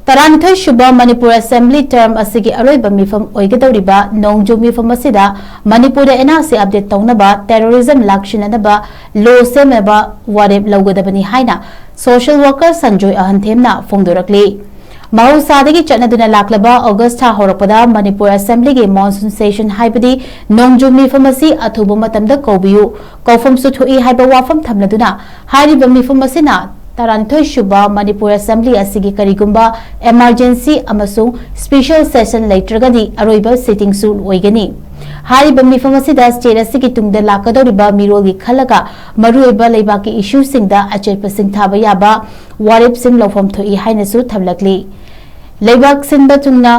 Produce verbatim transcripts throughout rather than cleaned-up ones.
ꯇꯔꯥꯅꯤꯊꯣꯏ ꯁꯨꯕ Manipur assembly term ꯑꯁꯤꯒꯤ ꯑꯔꯣꯏꯕ ꯃꯤꯐꯝ ꯑꯣꯏꯒꯗꯧꯔꯤꯕ ꯅꯣꯡꯖꯨ ꯃꯤꯐꯝ ꯑꯁꯤꯗ ꯃꯅꯤꯄꯨꯔꯗ ꯑꯦꯟ ꯑꯥꯔ ꯁꯤ ꯑꯞꯗꯦꯠ ꯇꯧꯅꯕ, ꯇꯦꯔꯣꯔꯤꯖꯝ ꯂꯥꯛꯁꯤꯟꯅꯅꯕ ꯂꯣ ꯁꯦꯝꯅꯕ ꯋꯥꯔꯦꯞ ꯂꯧꯒꯗꯕꯅꯤ ꯍꯥꯏꯅ ꯁꯣꯁꯤꯌꯦꯜ ꯋꯥꯔꯀꯔ ꯁꯟꯖꯣꯏ ꯑꯍꯟꯊꯦꯝꯅ ꯐꯣꯡꯗꯣꯔꯛꯂꯤ꯫ ꯃꯍꯧꯁꯥꯗꯒꯤ ꯆꯠꯅꯗꯨꯅ ꯂꯥꯛꯂꯕ ꯑꯣꯒꯁ ꯊꯥ ꯍꯧꯔꯛꯄꯗ ꯃꯅꯤꯄꯨꯔ ꯑꯦꯁꯦꯝꯕ꯭ꯂꯤꯒꯤ ꯃꯣꯟꯁꯨꯟ ꯁꯦꯁꯟ ꯍꯥꯏꯕꯗꯤ ꯅꯣꯡꯖꯨ ꯃꯤꯐꯝ ꯑꯁꯤ ꯑꯊꯨꯕ ꯃꯇꯝꯗ ꯀꯧꯕꯤꯌꯨ, ꯀꯧꯐꯝꯁꯨ ꯊꯣꯛꯏ ꯍꯥꯏꯕ ꯋꯥꯐꯝ ꯊꯝꯂꯗꯨꯅ ꯍꯥꯏꯔꯤꯕ ꯃꯤꯐꯝ ꯑꯁꯤꯅ ꯇꯔꯥꯅꯤꯊꯣꯏ ꯁꯨꯕ ꯃꯅꯤꯄꯨꯔ ꯑꯦꯁꯦꯝꯕ꯭ꯂꯤ ꯑꯁꯤꯒꯤ ꯀꯔꯤꯒꯨꯝꯕ ꯏꯃꯥꯔꯖꯦꯟꯁꯤ ꯑꯃꯁꯨꯡ ꯁ꯭ꯄꯦꯁꯦꯜ ꯁꯦꯁꯟ ꯂꯩꯇ꯭ꯔꯒꯗꯤ ꯑꯔꯣꯏꯕ ꯁꯤꯇꯤꯡꯁꯨ ꯑꯣꯏꯒꯅꯤ꯫ ꯍꯥꯏꯔꯤꯕ ꯃꯤꯐꯝ ꯑꯁꯤꯗ ꯁ꯭ꯇꯦꯠ ꯑꯁꯤꯒꯤ ꯇꯨꯡꯗ ꯂꯥꯛꯀꯗꯧꯔꯤꯕ ꯃꯤꯔꯣꯜꯒꯤ ꯈꯜꯂꯒ ꯃꯔꯨꯑꯣꯏꯕ ꯂꯩꯕꯥꯛꯀꯤ ꯏꯁꯨꯁꯤꯡꯗ ꯑꯆꯦꯠꯄ ꯁꯤꯡꯊꯥꯕ ꯌꯥꯕ ꯋꯥꯔꯦꯞꯁꯤꯡ ꯂꯧꯐꯝ ꯊꯣꯛꯏ ꯍꯥꯏꯅꯁꯨ ꯊꯝꯂꯛꯂꯤ꯫ ꯂꯩꯕꯥꯛ ꯁꯤꯟꯕ ꯊꯨꯡꯅ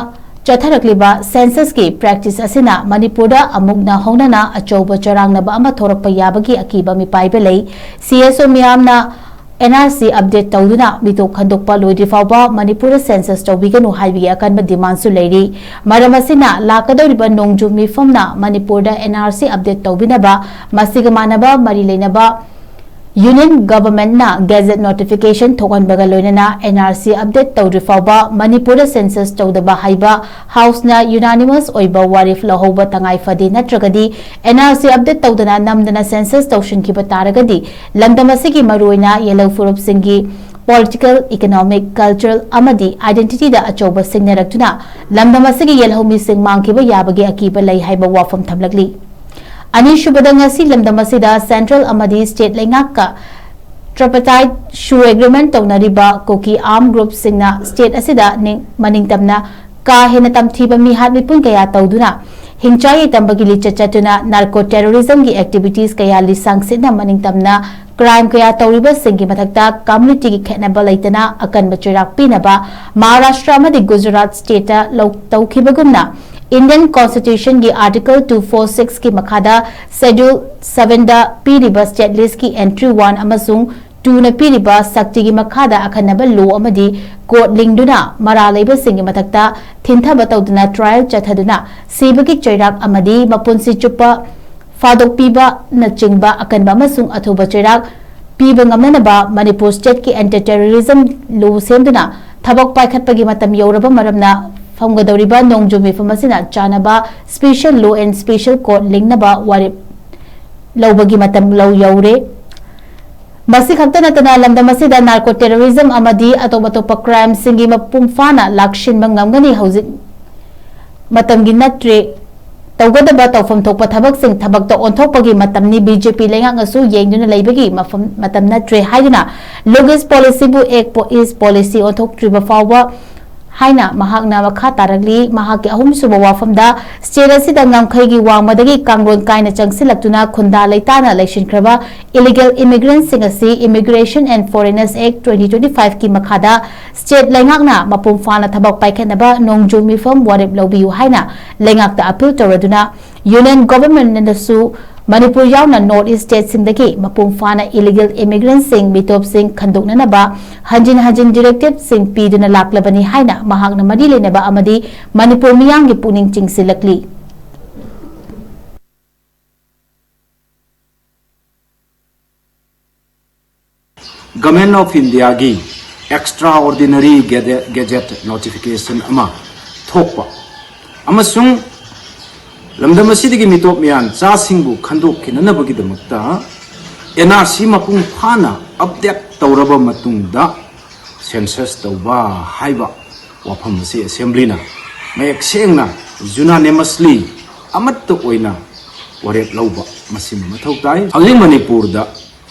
ꯆꯠꯊꯔꯛꯂꯤꯕ ꯁꯦꯟꯁꯁꯀꯤ ꯄ꯭ꯔꯦꯛꯇꯤꯁ ꯑꯁꯤꯅ ꯃꯅꯤꯄꯨꯔꯗ ꯑꯃꯨꯛ ꯅꯧꯍꯧꯅꯅ ꯑꯆꯧꯕ ꯆꯔꯥꯡꯅꯕ ꯑꯃ ꯊꯣꯔꯛꯄ ꯌꯥꯕꯒꯤ ꯑꯀꯤꯕ ꯃꯤꯄꯥꯏꯕ ꯂꯩ꯫ ꯁꯤ ꯑꯦꯁ ꯑꯣ ꯃꯤꯌꯥꯝꯅ ꯑꯦꯟ ꯑꯥꯔ ꯁꯤ ꯑꯞꯗꯦꯠ ꯇꯧꯗꯨꯅ ꯃꯤꯇꯣꯞ ꯈꯟꯗꯣꯛꯄ ꯂꯣꯏꯗ꯭ꯔꯤ ꯐꯥꯎꯕ ꯃꯅꯤꯄꯨꯔꯗ ꯁꯦꯟꯁꯁ ꯇꯧꯕꯤꯒꯅꯨ ꯍꯥꯏꯕꯒꯤ ꯑꯀꯟꯕ ꯗꯤꯃꯥꯟꯁꯨ ꯂꯩꯔꯤ꯫ ꯃꯔꯝ ꯑꯁꯤꯅ ꯂꯥꯛꯀꯗꯧꯔꯤꯕ ꯅꯣꯡꯖꯨ ꯃꯤꯐꯝꯅ ꯃꯅꯤꯄꯨꯔꯗ ꯑꯦꯟ ꯑꯥꯔ ꯁꯤ ꯑꯞꯗꯦꯠ ꯇꯧꯕꯤꯅꯕ ꯃꯁꯤꯒ ꯃꯥꯟꯅꯕ ꯃꯔꯤ ꯂꯩꯅꯕ ꯌꯨꯅꯤꯌꯟ ꯒꯚꯔꯟꯃꯦꯟꯠꯅ ꯒꯦꯖꯦꯠ ꯅꯣꯇꯤꯐꯤꯀꯦꯁꯟ ꯊꯣꯛꯍꯟꯕꯒ ꯂꯣꯏꯅꯅ ꯑꯦꯟ ꯑꯥꯔ ꯁꯤ ꯑꯞꯗꯦꯠ ꯇꯧꯗ꯭ꯔꯤ ꯐꯥꯎꯕ ꯃꯅꯤꯄꯨꯔꯗ ꯁꯦꯟꯁꯁ ꯇꯧꯗꯕ ꯍꯥꯏꯕ ꯍꯥꯎꯁꯅ ꯌꯨꯅꯥꯅꯤꯃꯁ ꯑꯣꯏꯕ ꯋꯥꯔꯦꯞ ꯂꯧꯍꯧꯕ ꯇꯉꯥꯏ ꯐꯗꯦ, ꯅꯠꯇ꯭ꯔꯒꯗꯤ ꯑꯦꯟ ꯑꯥꯔ ꯁꯤ ꯑꯞꯗꯦꯠ ꯇꯧꯗꯅ ꯅꯝꯗꯅ ꯁꯦꯟꯁꯁ ꯇꯧꯁꯤꯟꯈꯤꯕ ꯇꯥꯔꯒꯗꯤ ꯂꯝꯗꯝ ꯑꯁꯤꯒꯤ ꯃꯔꯨꯑꯣꯏꯅ ꯌꯦꯜꯍꯧ ꯐꯨꯔꯨꯞꯁꯤꯡꯒꯤ ꯄꯣꯂꯤꯇꯤꯀꯦꯜ, ꯏꯀꯣꯅꯣꯃꯤꯛ, ꯀꯜꯆꯔꯦꯜ ꯑꯃꯗꯤ ꯑꯥꯏꯗꯦꯟꯇꯤꯇꯤꯗ ꯑꯆꯧꯕ ꯁꯤꯡꯅꯔꯛꯇꯨꯅ ꯂꯝꯗꯝ ꯑꯁꯤꯒꯤ ꯌꯦꯜꯍꯧꯃꯤꯁꯤꯡ ꯃꯥꯡꯈꯤꯕ ꯌꯥꯕꯒꯤ ꯑꯀꯤꯕ ꯂꯩ ꯍꯥꯏꯕ ꯋꯥꯐꯝ ꯊꯝꯂꯛꯂꯤ꯫ ꯑꯅꯤꯁꯨꯕꯗ, ꯉꯁꯤ ꯂꯝꯗꯝ ꯑꯁꯤꯗ ꯁꯦꯟꯇ꯭ꯔꯦꯜ ꯑꯃꯗꯤ ꯁ꯭ꯇꯦꯠ ꯂꯩꯉꯥꯛꯀ ꯇ꯭ꯔꯥꯏꯄꯥꯔꯇꯥꯏꯠ ꯁꯨ ꯑꯦꯒ꯭ꯔꯤꯃꯦꯟꯠ ꯇꯧꯅꯔꯤꯕ ꯀꯨꯀꯤ ꯑꯥꯔꯝ ꯒ꯭ꯔꯨꯞꯁꯤꯡꯅ ꯁ꯭ꯇꯦꯠ ꯑꯁꯤꯗ ꯅꯤꯡ-, ꯃꯅꯤꯡꯇꯝꯅ ꯀꯥ ꯍꯦꯟꯅ ꯇꯝꯊꯤꯕ ꯃꯤꯍꯥꯠ ꯃꯤꯄꯨꯟ ꯀꯌꯥ ꯇꯧꯗꯨꯅ ꯍꯤꯡꯆꯥꯏ ꯌꯥꯏꯇꯝꯕꯒꯤ ꯂꯤꯆꯠ ꯆꯠꯇꯨꯅ ꯅꯥꯔꯀꯣ ꯇꯦꯔꯣꯔꯤꯖꯝꯒꯤ ꯑꯦꯛꯇꯤꯚꯤꯇꯤꯁ ꯀꯌꯥ ꯂꯤꯁꯥꯡ ꯁꯤꯠꯅ ꯃꯅꯤꯡꯇꯝꯅ ꯀ꯭ꯔꯥꯏꯝ ꯀꯌꯥ ꯇꯧꯔꯤꯕꯁꯤꯡꯒꯤ ꯃꯊꯛꯇ ꯀꯝꯃ꯭ꯌꯨꯅꯤꯇꯤꯒꯤ ꯈꯦꯠꯅꯕ ꯂꯩꯇꯅ ꯑꯀꯟꯕ ꯆꯩꯔꯥꯛ ꯄꯤꯅꯕ ꯃꯍꯥꯔꯥꯁꯇ꯭ꯔ ꯑꯃꯗꯤ ꯒꯨꯖꯔꯥꯠ ꯁ꯭ꯇꯦꯠꯇ ꯂꯧ-, ꯇꯧꯈꯤꯕꯒꯨꯝꯅ ꯏꯟꯗꯤꯌꯟ ꯀꯣꯟꯁꯇꯤꯇ꯭ꯌꯨꯁꯟꯒꯤ ꯑꯥꯔꯇꯤꯀꯜ ꯇꯨ ꯐꯣꯔ ꯁꯤꯛꯁꯀꯤ ꯃꯈꯥꯗ ꯁꯦꯗ꯭ꯌꯨꯜ ꯁꯚꯦꯟꯗ ꯄꯤꯔꯤꯕ ꯁ꯭ꯇꯦꯠ ꯂꯤꯁ꯭ꯠꯀꯤ ꯑꯦꯟꯇ꯭ꯔꯤ ꯋꯥꯟ ꯑꯃꯁꯨꯡ ꯇꯨꯅ ꯄꯤꯔꯤꯕ ꯁꯛꯇꯤꯒꯤ ꯃꯈꯥꯗ ꯑꯈꯟꯅꯕ ꯂꯣ ꯑꯃꯗꯤ ꯀꯣꯔꯠ ꯂꯤꯡꯗꯨꯅ ꯃꯔꯥꯜ ꯂꯩꯕꯁꯤꯡꯒꯤ ꯃꯊꯛꯇ ꯊꯤꯟꯊꯕ ꯇꯧꯗꯨꯅ ꯇ꯭ꯔꯥꯏꯌꯦꯜ ꯆꯠꯊꯗꯨꯅ ꯁꯤꯕꯒꯤ ꯆꯩꯔꯥꯛ ꯑꯃꯗꯤ ꯃꯄꯨꯟꯁꯤ ꯆꯨꯞꯄ ꯐꯥꯗꯣꯛꯄꯤꯕꯅꯆꯤꯡꯕ ꯑꯀꯟꯕ ꯑꯃꯁꯨꯡ ꯑꯊꯨꯕ ꯆꯩꯔꯥꯛ ꯄꯤꯕ ꯉꯝꯅꯅꯕ ꯃꯅꯤꯄꯨꯔ ꯁ꯭ꯇꯦꯠꯀꯤ ꯑꯦꯟꯇꯤ ꯇꯦꯔꯣꯔꯤꯖꯝ ꯂꯣ ꯁꯦꯝꯗꯨꯅ ꯊꯕꯛ ꯄꯥꯏꯈꯠꯄꯒꯤ ꯃꯇꯝ ꯌꯧꯔꯕ ꯃꯔꯝꯅ ꯐꯝꯒꯗꯧꯔꯤꯕ ꯅꯣꯡꯖꯨ ꯃꯤꯐꯝ ꯑꯁꯤꯅ ꯆꯥꯅꯕ special law and special court ꯂꯤꯡꯅꯕ ꯋꯥꯔꯦꯞ ꯂꯧꯕꯒꯤ ꯃꯇꯝ ꯂꯧ ꯌꯧꯔꯦ꯫ ꯃꯁꯤ ꯈꯛꯇ ꯅꯠꯇꯅ ꯂꯝꯗꯝ ꯑꯁꯤꯗ narco terrorism ꯑꯃꯗꯤ ꯑꯇꯣꯞ ꯑꯇꯣꯞꯄ crimeꯁꯤꯡꯒꯤ ꯃꯄꯨꯡ ꯐꯥꯅ ꯂꯥꯛꯁꯤꯟꯕ ꯉꯝꯒꯅꯤ꯫ ꯍꯧꯖꯤꯛ ꯃꯇꯝꯒꯤ ꯅꯠꯇ꯭ꯔꯦ꯫ ꯇꯧꯒꯗꯕ ꯇꯧꯐꯝ ꯊꯣꯛꯄ ꯊꯕꯛꯁꯤꯡ ꯊꯕꯛꯇ ꯑꯣꯟꯊꯣꯛꯄꯒꯤ ꯃꯇꯝꯅꯤ꯫ BJP ꯂꯩꯉꯥꯛꯅꯁꯨ ꯌꯦꯡꯗꯨꯅ ꯂꯩꯕꯒꯤ ꯃꯐꯝ, ꯃꯇꯝ ꯅꯠꯇ꯭ꯔꯦ ꯍꯥꯏꯗꯨꯅ Look East policyꯕꯨ Act is policy ꯑꯣꯟꯊꯣꯛꯇ꯭ꯔꯤꯕ ꯐꯥꯎꯕ ꯍꯥꯏꯅ ꯃꯍꯥꯛꯅ ꯃꯈꯥ ꯇꯥꯔꯛꯂꯤ꯫ ꯃꯍꯥꯛꯀꯤ ꯑꯍꯨꯝꯁꯨꯕ ꯋꯥꯐꯝꯗ state ꯑꯁꯤꯗ ꯉꯝꯈꯩꯒꯤ ꯋꯥꯡꯃꯗꯒꯤ ꯀꯥꯡꯂꯣꯟ ꯀꯥꯏꯅ ꯆꯪꯁꯤꯜꯂꯛꯇꯨꯅ ꯈꯨꯟꯗꯥ ꯂꯩꯇꯥꯅ ꯂꯩꯁꯤꯟꯈ꯭ꯔꯕ illegal immigrantꯁꯤꯡ ꯑꯁꯤ Immigration and Foreigners Act twenty twenty fiveꯀꯤ ꯃꯈꯥꯗ state ꯂꯩꯉꯥꯛꯅ ꯃꯄꯨꯡ ꯐꯥꯅ ꯊꯕꯛ ꯄꯥꯏꯈꯠꯅꯕ ꯅꯣꯡꯖꯨ ꯃꯤꯐꯝ ꯋꯥꯔꯦꯞ ꯂꯧꯕꯤꯌꯨ ꯍꯥꯏꯅ ꯂꯩꯉꯥꯛꯇ appeal ꯇꯧꯔꯗꯨꯅ Union Governmentꯅꯁꯨ ꯃꯅꯤꯄꯨꯔ ꯌꯥꯎꯅ North East stateꯁꯤꯡꯗꯒꯤ ꯃꯄꯨꯡ ꯐꯥꯅ illegal immigrantꯁꯤꯡ, ꯃꯤꯇꯣꯞꯁꯤꯡ ꯈꯟꯗꯣꯛꯅꯅꯕ ꯍꯟꯖꯤꯟ ꯍꯟꯖꯤꯟ directiveꯁꯤꯡ ꯄꯤꯗꯨꯅ ꯂꯥꯛꯂꯕꯅꯤ ꯍꯥꯏꯅ ꯃꯍꯥꯛꯅ ꯃꯔꯤ ꯂꯩꯅꯕ ꯑꯃꯗꯤ ꯃꯅꯤꯄꯨꯔ ꯃꯤꯌꯥꯝꯒꯤ ꯄꯨꯛꯅꯤꯡ ꯆꯤꯡꯁꯤꯜꯂꯛꯂꯤ꯫ Government of Indiaꯒꯤ extraordinary gazette, gazette notification ꯑꯃ ꯊꯣꯛꯄ ꯑꯃꯁꯨꯡ ꯂꯝꯗꯝ ꯑꯁꯤꯗꯒꯤ ꯃꯤꯇꯣꯞ ꯃꯤꯌꯥꯟ ꯆꯥꯁꯤꯡꯕꯨ ꯈꯟꯗꯣꯛꯈꯤꯅꯅꯕꯒꯤꯗꯃꯛꯇ NRC ꯃꯄꯨꯡ ꯐꯥꯅ update ꯇꯧꯔꯕ ꯃꯇꯨꯡꯗ census ꯇꯧꯕ ꯍꯥꯏꯕ ꯋꯥꯐꯝ ꯑꯁꯤ assemblyꯅ ꯃꯌꯦꯛ ꯁꯦꯡꯅ unanimously ꯑꯃꯠꯇ ꯑꯣꯏꯅ ꯋꯥꯔꯦꯞ ꯂꯧꯕ ꯃꯁꯤꯃ ꯃꯊꯧ ꯇꯥꯏ꯫ ꯍꯧꯖꯤꯛ ꯃꯅꯤꯄꯨꯔꯗ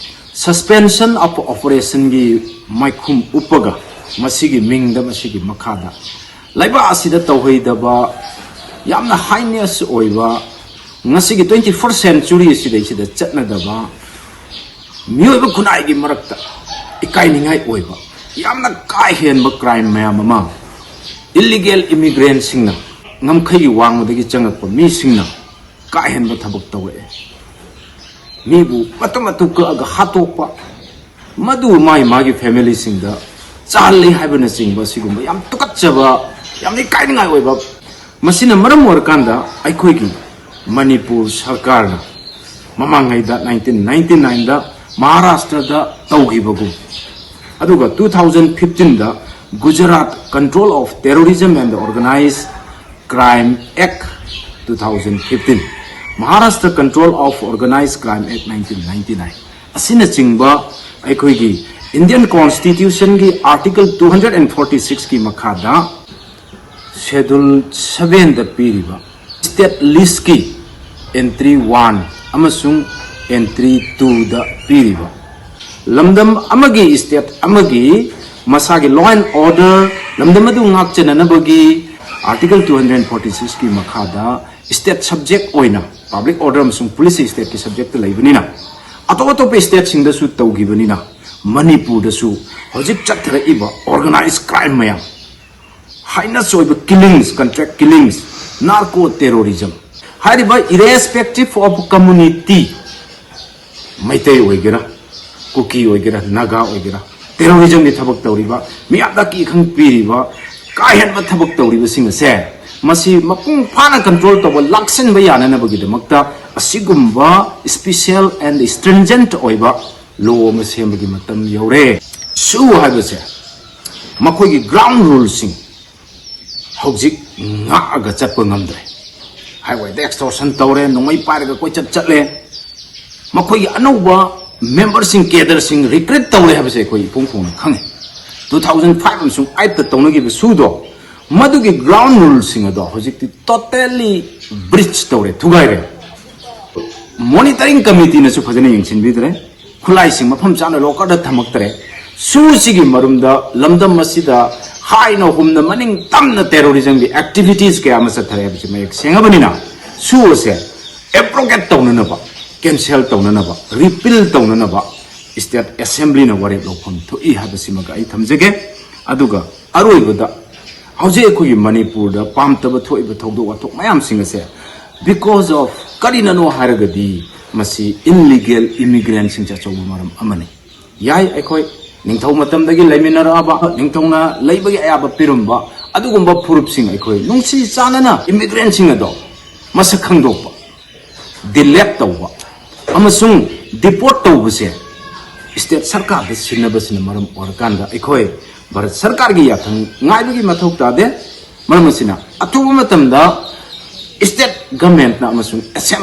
suspension of operationꯒꯤ ꯃꯥꯏꯈꯨꯝ ꯎꯞꯄꯒ ꯃꯁꯤꯒꯤ ꯃꯤꯡꯗ, ꯃꯁꯤꯒꯤ ꯃꯈꯥꯗ ꯂꯩꯕꯥꯛ ꯑꯁꯤꯗ ꯇꯧꯍꯩꯗꯕ, ꯌꯥꯝꯅ heinous ꯑꯣꯏꯕ, ꯉꯁꯤꯒꯤ twenty first century ꯑꯁꯤꯗꯩꯁꯤꯗ ꯆꯠꯅꯗꯕ, ꯃꯤꯑꯣꯏꯕ ꯈꯨꯟꯅꯥꯏꯒꯤ ꯃꯔꯛꯇ ꯏꯀꯥꯏꯅꯤꯡꯉꯥꯏ ꯑꯣꯏꯕ, ꯌꯥꯝꯅ ꯀꯥ ꯍꯦꯟꯕ crime ꯃꯌꯥꯝ ꯑꯃ illegal immigrantꯁꯤꯡꯅ, ꯉꯝꯈꯩꯒꯤ ꯋꯥꯡꯃꯗꯒꯤ ꯆꯪꯉꯛꯄ ꯃꯤꯁꯤꯡꯅ ꯀꯥ ꯍꯦꯟꯕ ꯊꯕꯛ ꯇꯧꯔꯛꯑꯦ꯫ ꯃꯤꯕꯨ ꯃꯇꯨ ꯃꯇꯨ ꯀꯛꯑꯒ ꯍꯥꯠꯇꯣꯛꯄ, ꯃꯗꯨ ꯃꯥꯒꯤ ꯃꯥꯒꯤ familyꯁꯤꯡꯗ ꯆꯥꯍꯜꯂꯤ ꯍꯥꯏꯕꯅꯆꯤꯡꯕ ꯑꯁꯤꯒꯨꯝꯕ ꯌꯥꯝ ꯇꯨꯀꯠꯆꯕ, ꯌꯥꯝꯅ ꯏꯀꯥꯏꯅꯤꯡꯉꯥꯏ ꯑꯣꯏꯕ꯫ ꯃꯁꯤꯅ ꯃꯔꯝ ꯑꯣꯏꯔꯀꯥꯟꯗ ꯑꯩꯈꯣꯏꯒꯤ ꯃꯅꯤꯄꯨꯔ ꯁꯔꯀꯥꯔꯅ ꯃꯃꯥꯡꯉꯩꯗ nineteen ninety nineꯗ ꯃꯍꯥꯔꯥꯁꯇ꯭ꯔꯗ ꯇꯧꯈꯤꯕꯒꯨꯝ, ꯑꯗꯨꯒ two thousand fifteenꯗ Gujarat Control of Terrorism and Organized Crime Act two thousand fifteen, Maharashtra Control of Organized Crime Act nineteen ninety-nine ꯑꯁꯤꯅꯆꯤꯡꯕ ꯑꯩꯈꯣꯏꯒꯤ Indian Constitution ꯒꯤ Article two forty-six ꯀꯤ ꯃꯈꯥꯗ Schedule seven ꯗ ꯄꯤꯔꯤꯕ state list ꯀꯤ entry one ꯑꯃꯁꯨꯡ entry two ꯗ ꯄꯤꯔꯤꯕ ꯂꯝꯗꯝ ꯑꯃꯒꯤ, state ꯑꯃꯒꯤ ꯃꯁꯥꯒꯤ law and order, ꯂꯝꯗꯝ ꯑꯗꯨ ꯉꯥꯛꯆꯅꯅꯕꯒꯤ Article two forty-six ꯀꯤ ꯃꯈꯥꯗ state subject ꯑꯣꯏꯅ public order ꯑꯃꯁꯨꯡ police state ꯀꯤ subject ꯇ ꯂꯩꯕꯅꯤꯅ ꯑꯇꯣꯞ ꯑꯇꯣꯞꯄ state ꯁꯤꯡꯗꯁꯨ ꯇꯧꯈꯤꯕꯅꯤꯅ ꯃꯅꯤꯄꯨꯔꯗꯁꯨ ꯍꯧꯖꯤꯛ ꯆꯠꯊꯔꯛꯏꯕ organized crime ꯃꯌꯥꯝ, ꯍꯥꯏꯅꯁ ꯑꯣꯏꯕ killings, contract killings, narco terrorism ꯍꯥꯏꯔꯤꯕ irrespective of community, ꯃꯩꯇꯩ ꯑꯣꯏꯒꯦꯔꯥ, ꯀꯨꯀꯤ ꯑꯣꯏꯒꯦꯔꯥ, ꯅꯥꯒꯥ ꯑꯣꯏꯒꯦꯔꯥ, terrorism ꯒꯤ ꯊꯕꯛ ꯇꯧꯔꯤꯕ, ꯃꯤꯌꯥꯝꯗ ꯑꯀꯤ ꯑꯈꯪ ꯄꯤꯔꯤꯕ, ꯀꯥ ꯍꯦꯟꯕ ꯊꯕꯛ ꯇꯧꯔꯤꯕꯁꯤꯡ ꯑꯁꯦ ꯃꯁꯤ ꯃꯄꯨꯡ ꯐꯥꯅ control ꯇꯧꯕ, ꯂꯥꯛꯁꯤꯟꯕ ꯌꯥꯅꯅꯕꯒꯤꯗꯃꯛꯇ ꯑꯁꯤꯒꯨꯝꯕ special and stringent ꯑꯣꯏꯕ law ꯑꯃ ꯁꯦꯝꯕꯒꯤ ꯃꯇꯝ ꯌꯧꯔꯦ꯫ SoO ꯍꯥꯏꯕꯁꯦ ꯃꯈꯣꯏꯒꯤ ground rule ꯁꯤꯡ ꯍꯧꯖꯤꯛ ꯉꯥꯛꯑꯒ ꯆꯠꯄ ꯉꯝꯗ꯭ꯔꯦ꯫ Highway ꯗ extortion ꯇꯧꯔꯦ, ꯅꯣꯡꯃꯩ ꯄꯥꯏꯔꯒ ꯀꯣꯏꯆꯠ ꯆꯠꯂꯦ꯫ ꯃꯈꯣꯏꯒꯤ ꯑꯅꯧꯕ member ꯁꯤꯡ, cadre ꯁꯤꯡ recruit ꯇꯧꯔꯦ ꯍꯥꯏꯕꯁꯦ ꯑꯩꯈꯣꯏ ꯏꯄꯨꯡ ꯈꯣꯡꯅ ꯈꯪꯉꯤ꯫ Two thousand five ꯑꯃꯁꯨꯡ eight ꯇ ꯇꯧꯅꯈꯤꯕ SoO ꯗꯣ, ꯃꯗꯨꯒꯤ ground rule ꯁꯤꯡ ꯑꯗꯣ ꯍꯧꯖꯤꯛꯇꯤ totally breach ꯇꯧꯔꯦ, ꯊꯨꯒꯥꯏꯔꯦ꯫ Monitoring committee ꯅꯁꯨ ꯐꯖꯅ ꯌꯦꯡꯁꯤꯟꯕꯤꯗ꯭ꯔꯦ, ꯈꯨꯠꯂꯥꯏꯁꯤꯡ ꯃꯐꯝ ꯆꯥꯅ locker ꯗ ꯊꯝꯃꯛꯇ꯭ꯔꯦ꯫ SoO ꯁꯤꯒꯤ ꯃꯔꯨꯝꯗ ꯂꯝꯗꯝ ꯑꯁꯤꯗ ꯍꯥꯏꯅ ꯍꯨꯝꯅ ꯃꯅꯤꯡ ꯇꯝꯅ terrorism ꯒꯤ activities ꯀꯌꯥ ꯑꯃ ꯆꯠꯊꯔꯦ ꯍꯥꯏꯕꯁꯤ ꯃꯌꯦꯛ ꯁꯦꯡꯉꯕꯅꯤꯅ, SoO ꯑꯁꯦ abrogate ꯇꯧꯅꯅꯕ, cancel ꯇꯧꯅꯅꯕ, repeal ꯇꯧꯅꯅꯕ state assembly ꯅ ꯋꯥꯔꯦꯞ ꯂꯧꯐꯝ ꯊꯣꯛꯏ ꯍꯥꯏꯕꯁꯤꯃꯒ ꯑꯩ ꯊꯝꯖꯒꯦ꯫ ꯑꯗꯨꯒ ꯑꯔꯣꯏꯕꯗ, ꯍꯧꯖꯤꯛ ꯑꯩꯈꯣꯏꯒꯤ ꯃꯅꯤꯄꯨꯔꯗ ꯄꯥꯝꯇꯕ ꯊꯣꯛꯏꯕ ꯊꯧꯗꯣꯛ ꯋꯥꯊꯣꯛ ꯃꯌꯥꯝꯁꯤꯡ ꯑꯁꯦ because of ꯀꯔꯤꯅꯅꯣ ꯍꯥꯏꯔꯒꯗꯤ ꯃꯁꯤ illegal immigrant ꯁꯤꯡꯁꯦ ꯑꯆꯧꯕ ꯃꯔꯝ ꯑꯃꯅꯤ꯫ ꯌꯥꯏ, ꯑꯩꯈꯣꯏ ꯅꯤꯡꯊꯧ ꯃꯇꯝꯗꯒꯤ ꯂꯩꯃꯤꯟꯅꯔꯛꯑꯕ, ꯅꯤꯡꯊꯧꯅ ꯂꯩꯕꯒꯤ ꯑꯌꯥꯕ ꯄꯤꯔꯝꯕ ꯑꯗꯨꯒꯨꯝꯕ ꯐꯨꯔꯨꯞꯁꯤꯡ, ꯑꯩꯈꯣꯏ ꯅꯨꯡꯁꯤ ꯆꯥꯟꯅꯅ immigrant ꯁꯤꯡ ꯑꯗꯣ ꯃꯁꯛ ꯈꯪꯗꯣꯛꯄ, delete ꯇꯧꯕ ꯑꯃꯁꯨꯡ deport ꯇꯧꯕꯁꯦ ꯁ꯭ꯇꯦꯠ ꯁꯔꯀꯥꯔꯗ ꯁꯤꯟꯅꯕꯁꯤꯅ ꯃꯔꯝ ꯑꯣꯏꯔꯀꯥꯟꯗ ꯑꯩꯈꯣꯏ ꯚꯥꯔꯠ ꯁꯔꯀꯥꯔꯒꯤ ꯌꯥꯊꯪ ꯉꯥꯏꯕꯒꯤ ꯃꯊꯧ ꯇꯥꯗꯦ꯫ ꯃꯔꯝ ꯑꯁꯤꯅ ꯑꯊꯨꯕ ꯃꯇꯝꯗ ꯁ꯭ꯇꯦꯠ ꯒꯃꯦꯟꯠꯅ ꯑꯃꯁꯨꯡ ꯑꯦꯁꯦꯝꯕ꯭ꯂꯤ